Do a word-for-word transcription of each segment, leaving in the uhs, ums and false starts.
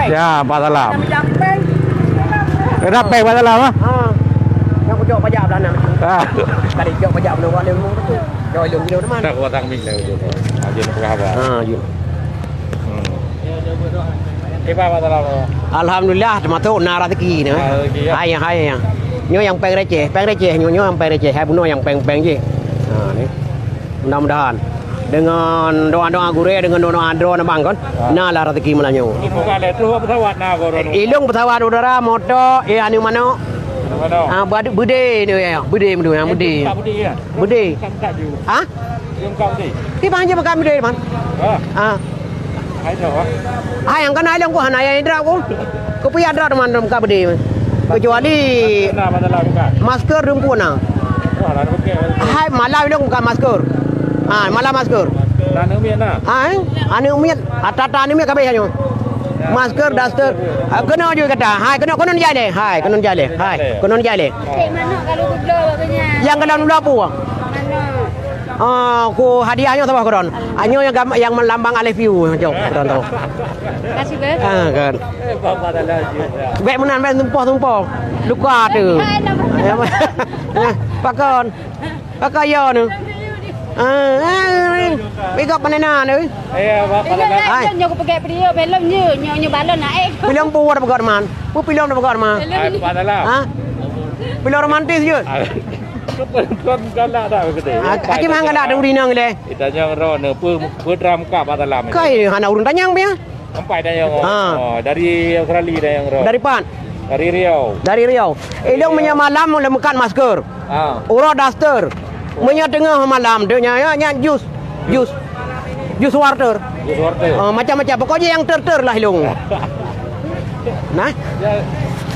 Ya, Pak Salam. Ada péng. Ada péng, Pak Salam, ah? Ha. Nyang kujok pajak belah na. Ah. Kali jok pajak belah na, lé limong ratus. Jok lé limong ratus, teman. Tak kuat tang mik dah, ujung. Ah, jom, apa khabar? Ha, jom. Hmm. Kiban, Pak Salam? Alhamdulillah, teumasok na rezeki ni. Na rezeki, ya. Hai, hai, ya. Nyoe nyang péng receh, péng receh, nyoe, nyoe nyang péng receh. Hai, bunoe nyang péng-péng jih. Ha, ni. Mudah-mudahan. Dengan doa-doa gurée, dengan doa-doa droeneuh bang kon. Ah. Na lah rezeki malam nyoe. Ini bukan lé, terus pesawat na goro. Ilong pesawat udara, moto, eh, anu manok. Anu manok. Ah, badu-, beudé ni, ya, beudé meudui, ah, beudé. Buka beudé, ya? Beudé. Buka, buka je. Ha? Ilong buka beudé. Di mana je buka beudé, man? Ah. Ah. Hai, tu, ah. Ah, nyang kana ilong ku hana ya idrak ku. Kupiyak droe teuma buka beudé. Kecuali masker na, masalah bukan. Masker dumpeue na. Oh, lalu pakai masker. Hai, malam ilong buka masker. Ha, malam masker. Dan aneuk miet na? Ha, eh? Aneuk miet, ata-ata aneuk miet kabeh nyoe. Masker, daster. Ha, keunoe ju kata. Hai, keunoe, keunoe jai lé. Hai, keunoe jai lé. Hai, keunoe jai lé. Cek manok kalau geubloe bak nyan. Nyang ka lôn bloe peue? Manok. Ah, ku hadiah nyoe saboh keudroe. Ah, nyoe nyang gam-, nyang lambang I love you, cok, keudroe tu. Kasih, Beb. Ah, kan. Eh, bapak dah lanjut, ya. Bèk meunan, bèk tumpôh-tumpôh. Luka tu. Hai, nama. Ya, pakon. Pakon ya ni. Ah, ah, bigop panena tu. Eh, bapak dah lanjut. Hai. Nyoe kupeugèt video, belum nyoe, nyoe, nyoe balon nak, eh. Film pun ada peugah man. Pun film ada peugah man. Hai, Pak Dalam. Ha? Film romantis je. Ah, tu pun galak dah begitu. Ah, aki mah galak tu rinang le. Kita nyang ro ne, pe, pe dram ka Pak Dalam. Kai hana ureueng tanyong pih. Sampai tanyong. Ha. Oh, dari Australia tanyong ro. Dari pat? Dari Riau. Dari Riau. Ilong meunyoe malam le meukat masker. Ha. Uroe daster. Meunyoe teungoh malam tu nya, ya, nya jus. Jus. Jus water. Jus water. Ha, macam-macam. Pokoknya yang ter-ter lah ilong. Nah. Ya,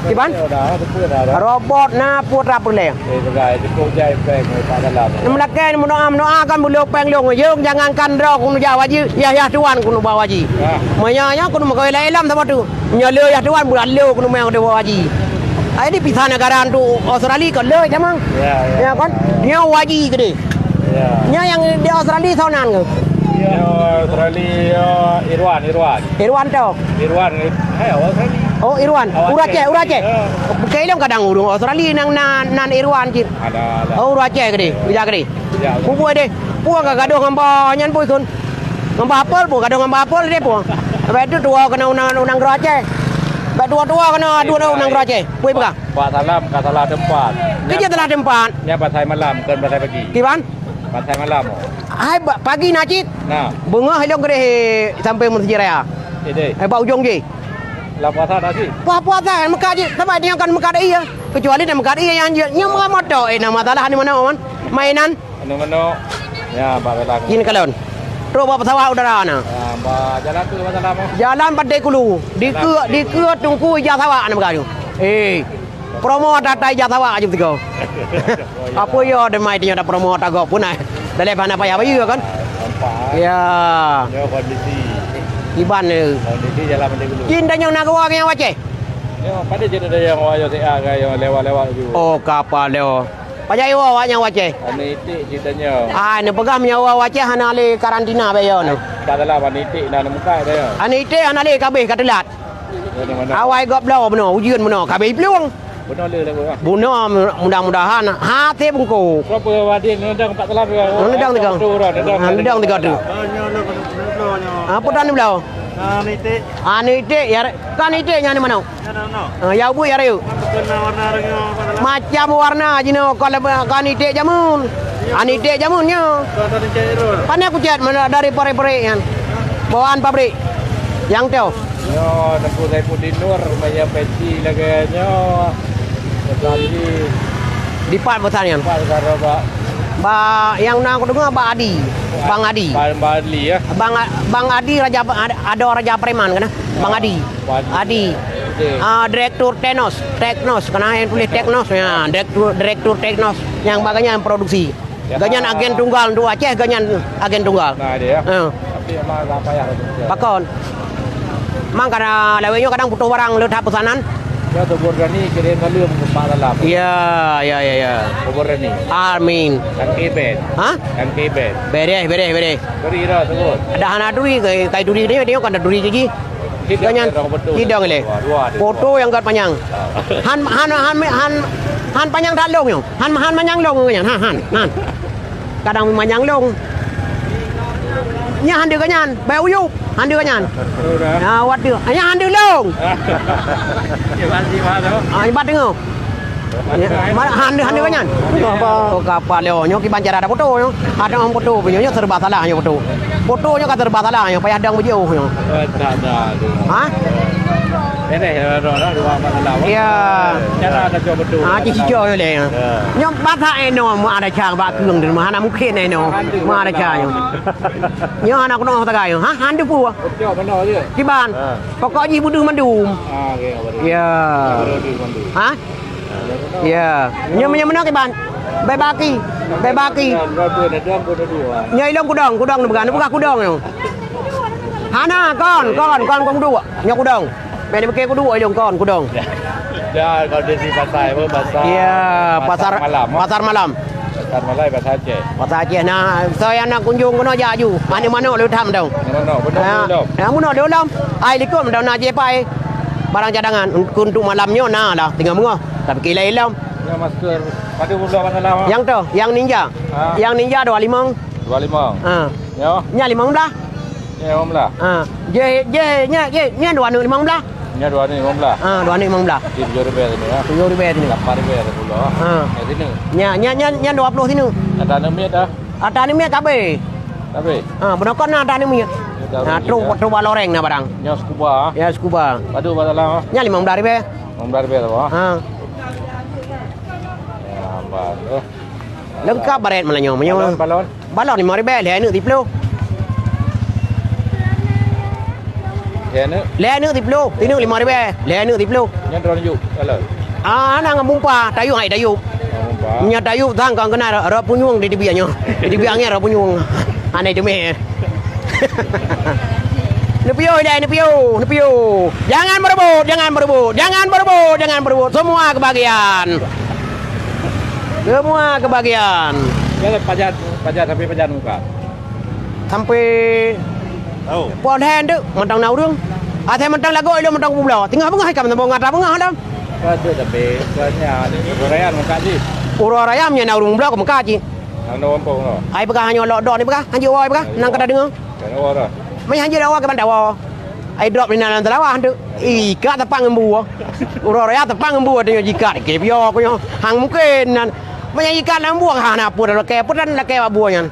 kiban? Betul dah, betul dah, dah. Robot na putra peureulèe. Eh, peugah, cukup jai pèng, eh, Pak Dalam. Meulakèe meudoa-meudoa kan beuleue pèng lôn. Yeung jangankan droe keuneuk jak haji, yah-yah tuan keuneuk ba haji. Ya. Meunyoe nyoe keuneuk meukawen ilèe lom saboh tu. Nyoe le yah tuan bulan le keuneuk meukawen haji. Ai di pisa negara untuk Australia keu le jamang. Ya, ya, ya kan? Ya, ya. Nyoe haji keudeh. Ya. Nyoe nyang di Australia soe nan keuh? Ya, Australia, Irwan, Irwan. Irwan to. Irwan, eh, Australia. Oh, Irwan. Awak Uraceh, cek. Uraceh. Ya. Bukan ilong kadang ureueng Australia nang nan, nan Irwan cit. Ada, ada. Oh, Uraceh keudeh. Bijak keudeh. Ya. Kubu deh. Puang ka gadoh ngon ba nyan pun ikon. Ngon ba Apel pun, gadoh ngon ba Apel deh pun. Lepas tu tuwo keunoe unang, unang Uraceh. Lepas tuwo-tuwo keunoe adu unang Uraceh. Pui peugah. Pak Salam ka salah teumpat. Keu jeuet salah teumpat. Nyan pasai malam, kon pasai pagi. Kiban? Pasai malam. Hai, ba-, pagi na cit. Nah. Beungoh ilong keudeh sampai Meuseujid Raya. Ideh. Eh, bak ujong jih. Lah puasa dah cit. Puah-puasa kan meukat jih. Sabab dia kan meukat iya. Kecuali dia meukat iya nyang jeuet. Nyoe meukat moto. Eh, na masalah ni mana, man? Mainan. Anu manok. Ya, bak dalam. Jin kalon. Trok bak pesawat udara na. Ya, bak jalan tu, bak dalam, oh. Jalan Pantai Kulu. Dikeue, dikeue Teungku Ija Sawak na meukat nyoe. Eh. Promo ata-ata Ija Sawak aju tiga. Apa ya, demai dia ada promo ata gop pun ai. Dalam hana payah bayeue kan? Nampak. Ya. Nyoe kondisi. Iban ni. Kondisi jalan Pantai Kulu. Jin tanyong na gua nyang waceh. Nyoe pada cerita yang wayah siat, yang lewat-lewat tu. Oh, kapal dia. Pajak iwoe awak nyang waceh? Aneuk iték ceritanya. Ah, neupeugah meunyoe awak waceh hana lé karantina bak yo nyoe. Ka dalam aneuk iték na neumukai dah ya. Aneuk iték hana lé kabeh ka teulat. Mana, mana? Awai gob bloe bunoe, ujeuen bunoe, kabeh iplueng. Bunoe le lagu ah. Bunoe mu-, mudah-mudahan hase bungkôh. Siapa wadin nendang empat telah dua. Nendang tiga. Nendang tiga tu. Ah, nyoe le, nyoe le, nyoe. Apa tan bloe? Aneuk iték. Aneuk iték ya, kan iték nyan mana? Ah, ya, ubui ya, Rayu. Macam warna jinoe, kon lebe-, kon iték jameun. Aneuk iték jameun nyoe. Pane kucet mana dari pabrik-pabrik nyan. Bawaan pabrik. Yang tu. Yo, Teungku Saifuddin Nur, maya peci lagèe nyoe. Tetapi dipat pesan nyan. Dipat karo, Pak. Ba, yang na kudeungoe Bang Adi. Bang Adi. Bang, Bang Adi, ya. Bang A-, Bang Adi Raja, Ado Raja Preman kan? Bang Adi. Adi. Adi. Okey. Ah, direktur Teknos, Teknos, kena yang tulis Teknos, ya, direktur, direktur Teknos yang baganya yang produksi. Ya. Ganyan agen tunggal untuk Aceh, ganyan agen tunggal. Nah, dia ya. Ha. Tapi memang agak payah lah tu. Pakon. Mang kadang lawét nyoe kadang butuh barang le that peusanan. Ya, Tubur Dani kirim saleuem keu Pak Dalam. Ya, ya, ya, ya. Tubur Dani. Amin. Dan Kebet. Ha? Dan Kebet. Bereh, bereh, bereh. Beri dah sebut. Dah hana duri ke, kai duri dia, dia kan ada duri gigi. Gobnyan hidong ilèe. Poto nyang göt panyang. Han, han, han, han, han panyang that lông nyoe. Han, han manyang lông gobnyan. Han, han, han. Kadang manyang lông. Nyan han deuh gobnyan. Bèk uyup. Han deuh gobnyan. Ah, wat deuh. Nyan han deuh lông. Ah, ibat teungoh. Ya, ma-, han deuh, han deuh nyan. Oh, ka apa lé, oh, nyoe kiban cara tapoto nyoe. Ada orang poto nyoe, nyoe serba salah nyoe poto. Poto nyoe ka serba salah nyoe, payah dong beujiôh nyoe. Ha? Ini ya, ada dua masalah. Ya. Cara ada coba betul. Ah, ci sico nyoe lé. Ya. Nyoe basa eno mu ada cang bak keung di rumah, hana mungkin eno. Mu ada cang nyoe. Nyoe anak keunoe sagai nyoe. Ha, han deuh peue? Kiban. Pokok jih beudeuh mandum. Ah, oke, beudeuh. Ya. Beudeuh mandum. Ha? Ya. Nyoe meunyoe meunoe kiban. Bèk baki. Bèk baki. Nyoe ilông kudong, kudong neupeugah, neupeugah kudong nyoe. Hana, kon, kon, kon, kon kuduek. Nyoe kudong. Bèk neupiké kuduek ilông kon, kudong. Ya, kalau di sini pasar apa? Pasar, ya, pasar, pasar malam, ha? Pasar malam. Pasar malam, pasar Aceh. Pasar Aceh. Nah, soe nyang na kunjong keunoe jak aju. Manok-manok lé tham dong. Manok, betul, ya, betul. Ya, manok lé lom. Ai likot dong na jipai. Barang cadangan untuk malam nyoe na lah, teungoh beungoh. Tapi kilai lom. Ya, masker. Pada bulan masalah, ha? Yang tu, yang ninja. Ha? Yang ninja dua limong. Dua limong. Ha. Ya. Nya limong belas. Ya, limong belas. Ha. Je, je, nya, je, nya dua aneuk limong belas. Nya dua aneuk limong belas. Ha, dua aneuk limong belas. Di tujuh ribu sini, ya. Tujuh ribu sini. Lapan ribu sepuluh. Ha. Ya, sini. Nya, nya, nya, nya dua puluh sini. Ada aneuk miet dah. Ada aneuk miet kabeh. Kabeh. Ha, beunokon na ada aneuk miet. Ya, dah. Ha, trok, ya, trok bak loreng na barang. Nya scuba. Ya, scuba. Padu bak dalam, ha? Nya limong belas ribu. Limong belas ribu tu, ha? Ha. Ya, aman. Oh. Leungkap barét malam nyoe, meunyoe. Balon, balon. Balon limong ribèe, lhèe aneuk siplôh. Lhèe aneuk? Lhèe aneuk siplôh, sineuk limong ribèe, lhèe aneuk siplôh. Nyan droeneuh yup, kalon? Ah, hana ngon bumpa, tayup hai tayup. Ngon bumpa. Nyan tayup sang kon keunan rot, rot punyueng di teubiet nyoe. Di teubiet angèn rot punyueng. Hana teumèe. Neupiôh ilèe, neupiôh, neupiôh. Jangan berebut, jangan berebut, jangan berebut, jangan berebut. Semua kebagian. Semua kebagian. Pajan, pajan, sampai pajan muka. Sampai. Oh. Poh lhèe teuk mantong na ureueng. Asai mantong lagoe ilôn mantong peubloe. Teungoh beungoh ikam sambông atra beungoh lom. Ka tu tapi, ka nya, uroe raya muka jih. Uroe raya nyan na ureueng bloe muka jih. Nang na gampông tu. Ai peugah nyoe lok dok ni peugah, hanjeuet woe peugah, nang ka tadeungoe. Ka na woe dah. Meuhanjeuet woe keuban tawoe. Ai drop ni na lam teulawah tu. Ikat teupang ngon bue. Uroe raya teupang ngon bue tu nyoe jikat. Ke piôh ku nyoe. Hang mungken nan. Meunyo ikat lam bue hana peue lakèe, peue dan lakèe bak bue nyan.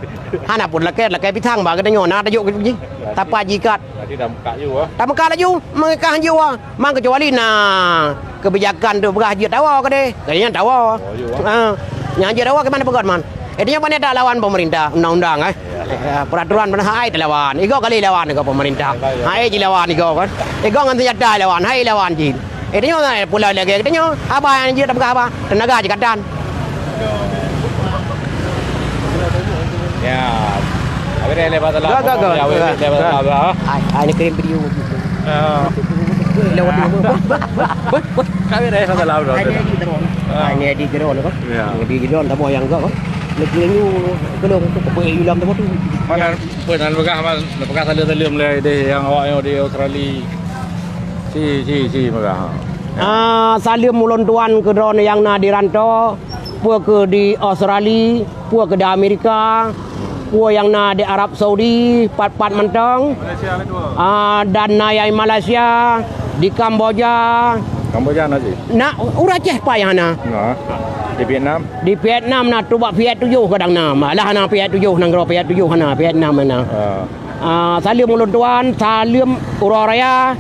Hana peue lakèe, lakèe pisang bak geutanyoe na tajok jih. Tapa jikat. Berarti dah meukat ju, ah. Dah meukat laju, meukat hanjeuet woe. Man keucuali na keubijakan tu peugah jeuet tawoe keudeh. Kali nyan tawoe. Oh, ya. Ha. Nyang jeuet tawoe keuman peugah man. Eh, nyoe pandai tak lawan pemerintah, undang-undang, eh. Ya. Eh, peraturan mana hai dilawan. Igo kali lawan igo pemerintah. Ya, ya. Hai dilawan igo kan. Igo ngon senjata lawan, hai lawan jih. Eh, nyoe pula lagèe nyoe. Haba nyang jeuet tapeugah haba. Tenaga jih kadang. Ya. Habis dah lepas salam. Gak, gak, gak. Ya, habis dah lepas salam, ah. Ai, ai, ni kirim video. Ah. Lewat dulu. Habis dah lepas salam, dah. Ai, ni di drone. Ah. Ai, ni di drone, kan? Ya. Di drone, tak mau yang gak, kan? Ni kirim you, belum, tu, apa, you dalam tempat tu. Mana, apa, nak peugah, apa, nak peugah saleuem-saleuem lé deh, nyang awak nyoe di Australia. Si, si, si, peugah. Ah, saleuem ulôn tuan keu droeneuh nyang na di rantô. Peue keuh di Australia, peue keuh di Amerika, peue nyang na di Arab Saudi, pat-pat mantong. Malaysia ada dua. Ah, dan na nyang Malaysia, di Kamboja. Kamboja na cit? Na, ureueng Aceh pat nyang hana. Na. Di Vietnam? Di Vietnam na, trok bak Viet tujoh kadang na. Malah na Viet tujoh, nanggroe Viet tujoh hana, Vietnam hana. Ah. Ah, saleuem ulôn tuan, saleuem uroe raya,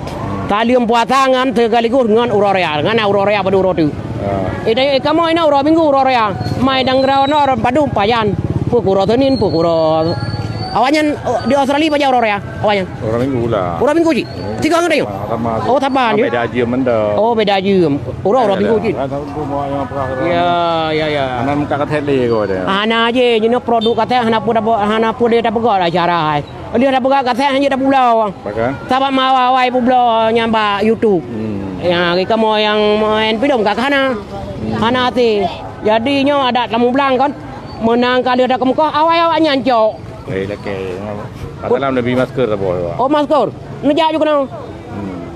saleuem puasa ngon sekaligus ngon uroe raya. Ngon uroe raya padum uroe teuk. Ah. Eh, dai, eh, kamoe na uroe Minggu uroe raya. Mai nanggroe nyoe padum pajan. Peue keuh uroe Senin, peue keuh uroe. Awaknyan, oh, di Australia pajan uroe raya? Awaknyan. Uroe Minggu lah. Uroe Minggu cit? Hmm. Tiga ngon tanyoe? Ah, sama. Oh, sama je. Beda jeuem mantong. Oh, beda jeuem. Uroe, uroe Minggu cit. Ya, ya, ya. Hana muka kaset lé ko dia. Hana je, jinoe produk kaset hana peue dapur, hana peue dia dapur acara hai. Lheueh tapeugah kaset hana jeuet tapubloe. Pakon? Sabab meuawai-awai publoe nyang bak YouTube. Hmm. Ya, kamoe nyang main pidong ka hana. Hmm. Hana até. Jadi nyoe adat lam mublang kan. Meunang ka lheueh takeumeukoh, awai awaknyan cok. Eh, lakèe. Kat dalam neubi masker saboh. Oh, masker. Neujak ju keunoe. Hmm.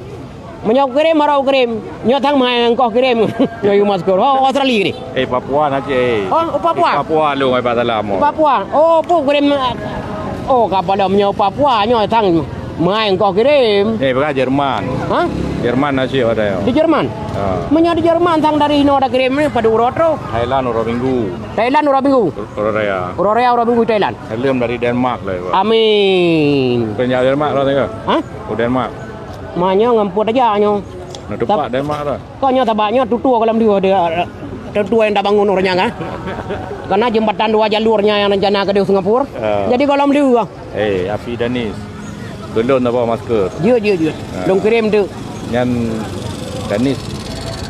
Meunyoe kukirém, harôh kukirém. Nyoe thang meuhai ngon kah kirém. Nyoe yue masker. Oh, Australia ni. Eh, Papua na cit, eh. Oh, oh, Papua. Eh, Papua lôn, eh, Pak Salam, oh. Papua. Oh, peue kukirém, oh, kapal meunyoe Papua nyoe thang meuhai ngon kah kirém. Eh, bukan Jerman. Hah? Jerman na cit ada, ya. Di Jerman? Ha. Meunyoe di Jerman thang dari inoe takirém ni padum uroe troh. Thailand uroe Minggu. Thailand uroe Minggu. Uroe raya. Uroe raya uroe Minggu Thailand. Helem dari Denmark lah, Pak. Amin. Bukan jauh Denmark lah, tengok. Hah? Oh, Denmark. Meunyoe ngon pue tajak nyoe. Nah, tepat Denmark lah. Kok nyoe sabab nyoe tutoe gohlom deuh, deuh, tutoe nyang tabangun ureueng nyan, kan? Karena jembatan dua jalur nyan nyang rencana keudéh Singapura. Ah. Jadi gohlom deuh. Eh, api Danis. Belum na bawa masker. Jeuet, jeuet, jeuet. Ah. Lôn kirém tu. Nyan Danis.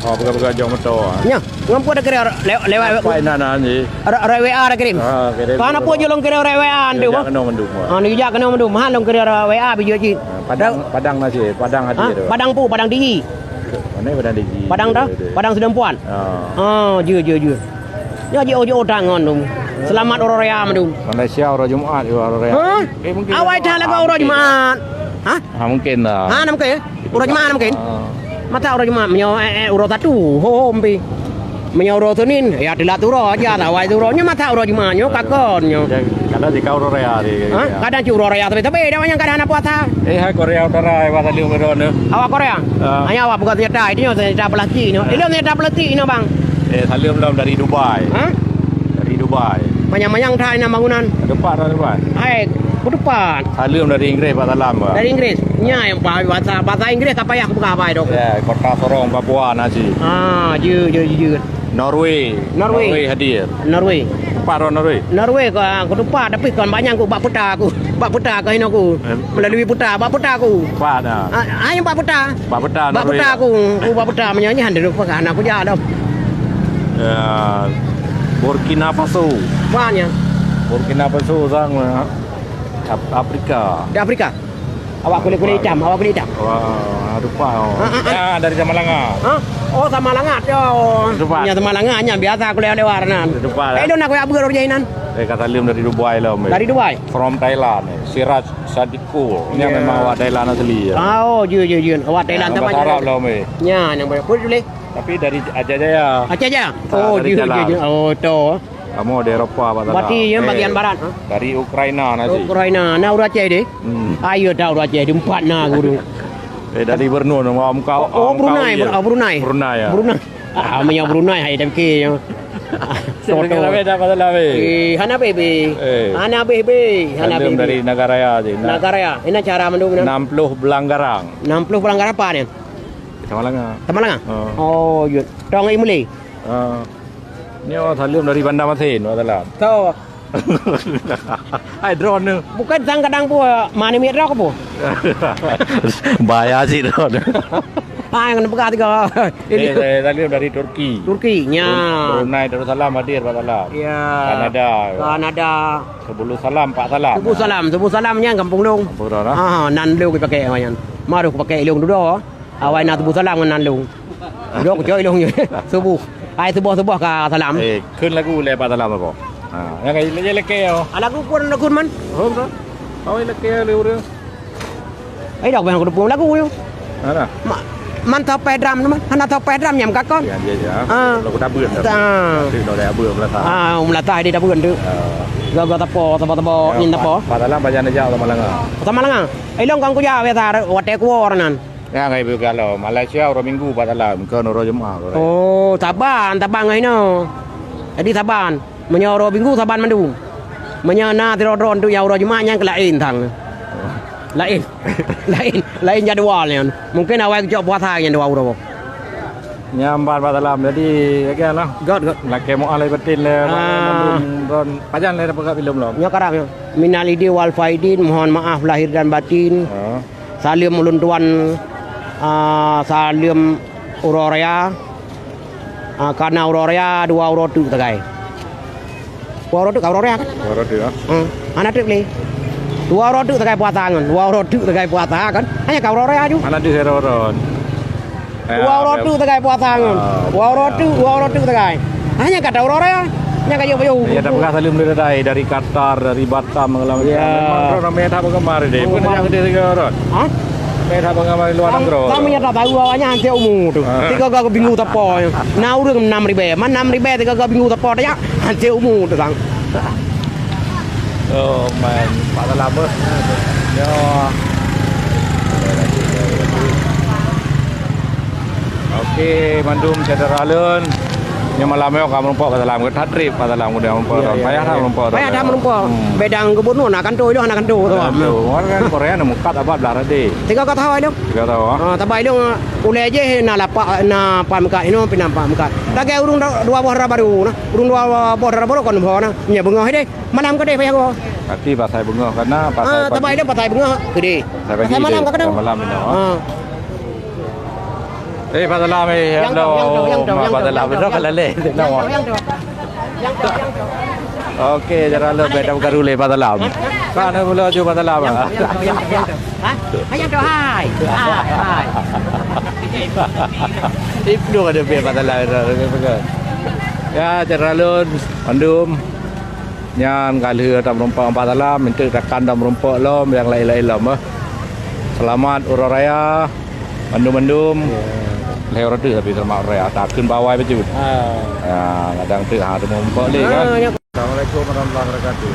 Oh, peugah-peugah jong moto, ah. Nyoe, ngon pue takirém lewat, lewat, Apa inan, ah, ni? Rot, rot W A takirém. Ah, kirém. Kana pue jeuet lôn kirém rot W A tu, Bang? Kena mandum, ah. Ah, ni jak kena mandum. Mahal lôn kirém rot W A bijeu cit. Ah, Padang, Padang na cit, Padang Ha? Hadir. Padang pu, Padang Digi. Mana Padang Digi? Padang dah? Dia, dia. Padang Sidempuan. Ah. Ah, jeuet, jeuet, jeuet. Nyoe jiôh-jiôh tangon tu. Selamat uroe raya mandum. Malaysia uroe Jumat, uroe raya. Hah? Eh, mungkin Awai dah lagu uroe Jumat. Hah? Ha, mungkin dah. Ha, na mungkin? Uroe Jumat na mungkin? Ah. Masa uroe Jumat, meunyoe, eh, eh, uroe Sabtu, ho, ho, mpi. Meunyoe uroe Senin, ya teulat uroe aja, awai uroe. Nyoe masa uroe Jumat, nyoe kakon nyoe. Kadang jika uroe raya di. Ha? Kadang cit uroe raya, tapi, tapi dah banyak kadang hana puasa. Eh, hai Korea Utara, eh, masa lima uroe ni. Awak Korea? Ah. Hanya awak bukan senjata, itu nyoe senjata plastik nyoe. Ilôn senjata plastik nyoe, Bang. Eh, saleuem lom dari Dubai. Ha? Dari Dubai. Manyang-manyang that inan bangunan. Depan dah Dubai. Hai, kutupat. Saleuem dari Inggris, Pak Salam, Pak. Dari Inggris. Nya nyang pa-, bahasa, bahasa Inggris tak payah kupeugah apa itu. Ya, kota Sorong, Papua, na cit. Ah, jeuet, jeuet, jeuet, jeuet. Norway. Norway. Norway hadir. Norway. Pat rot Norway? Norway ka, kutupat, tapi kon banyak ku bak peta ku. Bak peta ka inoe ku. Eh. Melalui peta, bak peta ku. Pat dah. Ah, ah, nyang bak peta. Bak peta Bak Norway peta dah. Ku, ku bak peta meunyoe nyan dulu peugah anak ku jak dah. Ya, Burkina Faso. Mana? Burkina Faso sang, Af-, Afrika. Di Afrika? Awak kulit-kulit hitam, awak kulit hitam. Wah, rupa, oh. Ha, ha, ha. Ya, dari Samalanga. Ha? Oh, Samalanga, yo. Rupa. Ya, Samalanga, nya biasa kulit lewat nan. Rupa, ya. Eh, lôn nak kuyak beuet jai nan. Eh, kata lem dari Dubai lah, Om. Dari Dubai? From Thailand, eh. Siraj Sadikul. Ini Ya. memang awak Thailand asli, ya. Ah, oh, jeuet, jeuet, jeuet. Awak Thailand Ya, sama bahasa Arab Thailand. Lah, Om, eh. Nya, yang boleh. Boleh, boleh. Tapi dari Aceh Jaya. Aceh Jaya? Ah, Oh, dari jeuet, Thailand. jeuet, jeuet. Oh, tu. Kamu di Eropa, Pak Berarti Salam. ya Eh, bagian barat, ha? Dari Ukraina nanti. Ukraina. Na ureueng Aceh deh? Hmm. Ayo dah ureueng Aceh, di empat na guru. Eh, dari Brunei, nama muka, Oh, oh, muka Brunei, iya. Bru-, oh, Brunei. Brunei, ya. Brunei. Ah, meunyoe Brunei, hai dah fikir, ya. Saya Toto. dengar habis dah, Pak Salam, eh. Eh, hana bebe. Eh. Hana bebe. Hana Salam bebe. dari Nagaraya je. Na-, Nagaraya. Ini cara mandum, na? enam puluh Belanggarang. enam puluh Belanggarang apa ni? Sama Langa. Sama Langa? Oh. Oh, ya. Tong Imuli. Ah. Nyoe saleuem dari Banda Masin, Pak Salam. Tho. Hai, drone tu. Bukan sang kadang pun, mana miet drone pun. Bahaya sih drone. Ah, yang peugah tiga. Eh, saya saleuem dari Turki. Turki, nya. Brun-, Brunei Darussalam hadir, Pak Salam. Ya. Kanada. Kanada. Sebelum salam, Pak Salam. Sebelum salam, sebelum salam nyan gampông lôn. Gampông lôn, ah. Ah, nan lôn pakai nyan. Maroh pakai lôn dudoe. Awai na subuh salam ngon nan lôn. Dok joi lôn je. Subuh. Hai subuh-subuh ka salam. Eh, kheun lagu lé Pak Salam apa? Ha, nyang ka lé-, lé-, lé-, ke, oh. Ah, lagu kun, lagu man. Oh, betul. Awai lé ke lé ureueng. Ai dok bang aku lagu tu. Mana? Ma-, man topeh drum tu man. Hana topeh drum nyam kakon. Ya, ya, ya. Ah. Lagu tabeuet dah. Ah. Tapi dah ada abeuet Melata. Ah, Melata di tabeuet tu. Ah. Gaga tapo, tapo-tapo, Ya, nyin tapo. Pak, Pak Salam pajan aja sama Langa. Sama Langa. Ai long kang kuja biasa watèe kuor nan. Nyang hai beugalo, Malaysia uroe Minggu Pak Salam, kon uroe Jumat uroe. Oh, saban, saban ngon inoe. Jadi saban. Meunyoe uroe Minggu saban mandum. Meunyoe na sidroe-droe untuk nyang uroe Jumat nyan keu laén sang. Laén. Laén, laén jadwal nyan. Mungkin awai geucok puasa nyan dua uroe. Nyan ban Pak Salam. Jadi, lagèe lah. Göt, göt. Lakèe meu'ah lahé batin lé, Ah. mandum, don, pajan lé dapeugah bilom lom. Nyoe karab nyoe. Minal aidin wal faidin, mohon maaf lahir dan batin. Ah. Saleuem ulôn tuan, ah, saleuem uroe raya, ah, karena uroe raya dua uroe teuk tagai. Dua uroe teuk ka uroe raya kan? Dua uroe teuk, ya. Hmm, hana trép lé. Dua uroe teuk tagai puasa ngon. Dua uroe teuk tagai puasa kan? Hanya ka uroe raya ju. Hana deuh uroe-uroe. Dua uroe teuk tagai puasa ngon. Ah, Dua uroe teuk, dua uroe teuk tagai. Hanya kata uroe raya. Nyang ka jauh-jauh. Ya, dah peugah saleuem dari, dari Qatar, dari Batam, segala macam. Ya. Memang ramai tak bergemar deh. Pun Bergemar. Yang gede tiga orang. Hah? Eh, tak pengamal luar negeri. Kami nyata tahu awaknya hanté umu tu. Ah. Tiga ga bingung tepo. Na urang enam ribu, man enam ribu tiga ga bingung tepo dak hanté umu tu sang. Oh, man. Pak Salam beuh. Ya. Oke, mandum syedara lôn. Nyoe malam nyoe ka meurumpok Pak Salam, that trip Pak Salam udah meurumpok. Ya, ya, payah ya, dah meurumpok. Payah dah meurumpok. Hmm. Bedang gubernur nak kanto, dah nak kanto tu. Kanto. Orang kan Korea nak mukat apa belah tadi. Tiga kata hai dong. Tiga tahu, ah. Ha, tabai dong, ulèe jih na lapak, na pat meukat, inoe pih na pat meukat. Lagèe ureueng dua boh dara baru na. Ureueng dua boh dara baru kon boh na. Nya beungoh deh. Malam ka deh payah go. Berarti pasai beungoh kana pasai pagi. Ah, tabai dong pasai beungoh. Gede. Pasai pagi malam deh. Pasai malam inoe, ah. Ha. Eh, Pak Salam, eh, nyang tu, nyang tu, nyang tu, nyang tu, Pak Salam, nyang tu, nyang tu. Nyang tu, nyang tu. Nyang tu, nyang tu. Oke, cara lo beda bukan rule Pak Salam. Kan ada pula ju Pak Salam. Nyang tu, nyang tu, nyang tu, nyang tu. Ha? Nyang tu, hai. Hai, hai. Ibnu ada biar Pak Salam. Ya, cara lôn, mandum. Nyan ka lheueh tameurumpok Pak Salam, enteuk takan tameurumpok lom nyang laén-laén lom, eh. Selamat Uroe Raya mandum-mandum. Ya. Lheueh uroe tapi selamat Uroe Raya. Takheun bawai bacut. Ah. Ya, kadang teuk ha tameurumpok lé kan. Ah, ya. Assalamualaikum warahmatullahi wabarakatuh.